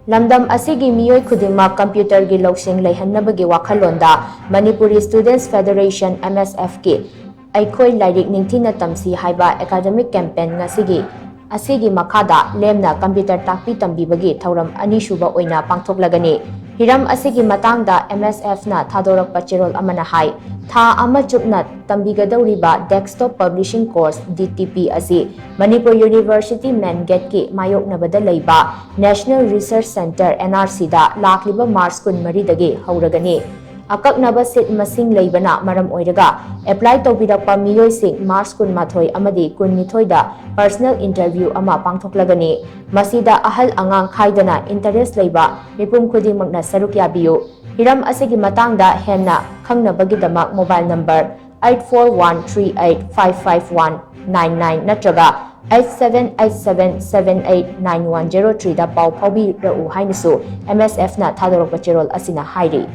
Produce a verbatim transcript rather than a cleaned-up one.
ꯂꯝꯗꯝ ꯑꯁꯤꯒꯤ ꯃꯤꯑꯣꯏ ꯈꯨꯗꯤꯡꯃꯛ ꯀꯝꯄ꯭ꯌꯨꯇꯔꯒꯤ ꯂꯧꯁꯤꯡ ꯂꯩꯍꯟꯅꯕꯒꯤ ꯋꯥꯈꯜꯂꯣꯟꯗ ꯃꯅꯤꯄꯨꯔꯤ ꯁ꯭ꯇꯨꯗꯦꯟꯠꯁ ꯐꯦꯗꯔꯦꯁꯟ, MSFꯀꯤ ꯑꯩꯈꯣꯏ ꯂꯥꯏꯔꯤꯛ ꯅꯤꯡꯊꯤꯅ ꯇꯝꯁꯤ ꯍꯥꯏꯕ ꯑꯦꯀꯥꯗꯃꯤꯛ ꯀꯦꯝꯄꯦꯟ ꯉꯁꯤꯒꯤ ꯑꯁꯤꯒꯤ ꯃꯈꯥꯗ ꯂꯦꯝꯅ ꯀꯝꯄ꯭ꯌꯨꯇꯔ ꯇꯥꯛꯄꯤ ꯇꯝꯕꯤꯕꯒꯤ ꯊꯧꯔꯝ ꯑꯅꯤꯁꯨꯕ ꯑꯣꯏꯅ ꯄꯥꯡꯊꯣꯛꯂꯒꯅꯤ꯫ ꯍꯤꯔꯝ ꯑꯁꯤꯒꯤ ꯃꯇꯥꯡꯗ MSFꯅ ꯊꯥꯗꯣꯔꯛꯄ ꯆꯦꯔꯣꯜ ꯑꯃꯅ ꯍꯥꯏ, ꯊꯥ ꯑꯃ ꯆꯨꯞꯅ ꯇꯝꯕꯤꯒꯗꯧꯔꯤꯕ desktop publishing course, DTP ꯑꯁꯤ ꯃꯅꯤꯄꯨꯔ ꯌꯨꯅꯤꯚꯔꯁꯤꯇꯤ ꯃꯦꯟ ꯒꯦꯠꯀꯤ ꯃꯥꯌꯣꯛꯅꯕꯗ ꯂꯩꯕ National Research Centre, NRCꯗ ꯂꯥꯛꯂꯤꯕ ꯃꯥꯔꯆ ꯀꯨꯟꯃꯔꯤꯗꯒꯤ ꯍꯧꯔꯒꯅꯤ꯫ ꯑꯀꯛꯅꯕ ꯁꯤꯠ ꯃꯁꯤꯡ ꯂꯩꯕꯅ ꯃꯔꯝ ꯑꯣꯏꯔꯒ ꯑꯦꯄ꯭ꯂꯥꯏ ꯇꯧꯕꯤꯔꯛꯄ ꯃꯤꯑꯣꯏꯁꯤꯡ ꯃꯥꯔꯆ ꯀꯨꯟꯃꯥꯊꯣꯏ ꯑꯃꯗꯤ ꯀꯨꯟꯅꯤꯊꯣꯏꯗ personal interview ꯑꯃ ꯄꯥꯡꯊꯣꯛꯂꯒꯅꯤ꯫ ꯃꯁꯤꯗ ꯑꯍꯜ ꯑꯉꯥꯡ ꯈꯥꯏꯗꯅ interest ꯂꯩꯕ ꯃꯤꯄꯨꯝ ꯈꯨꯗꯤꯡꯃꯛꯅ ꯁꯔꯨꯛ ꯌꯥꯕꯤꯌꯨ꯫ ꯍꯤꯔꯝ ꯑꯁꯤꯒꯤ ꯃꯇꯥꯡꯗ ꯍꯦꯟꯅ ꯈꯪꯅꯕꯒꯤꯗꯃꯛ mobile number eight four one three eight five five one nine nine ꯅꯠꯇ꯭ꯔꯒ eight seven eight seven seven eight nine one zero threeꯗ ꯄꯥꯎ ꯐꯥꯎꯕꯤꯔꯛꯎ ꯍꯥꯏꯅꯁꯨ MSFꯅ ꯊꯥꯗꯣꯔꯛꯄ ꯆꯦꯔꯣꯜ ꯑꯁꯤꯅ ꯍꯥꯏꯔꯤ꯫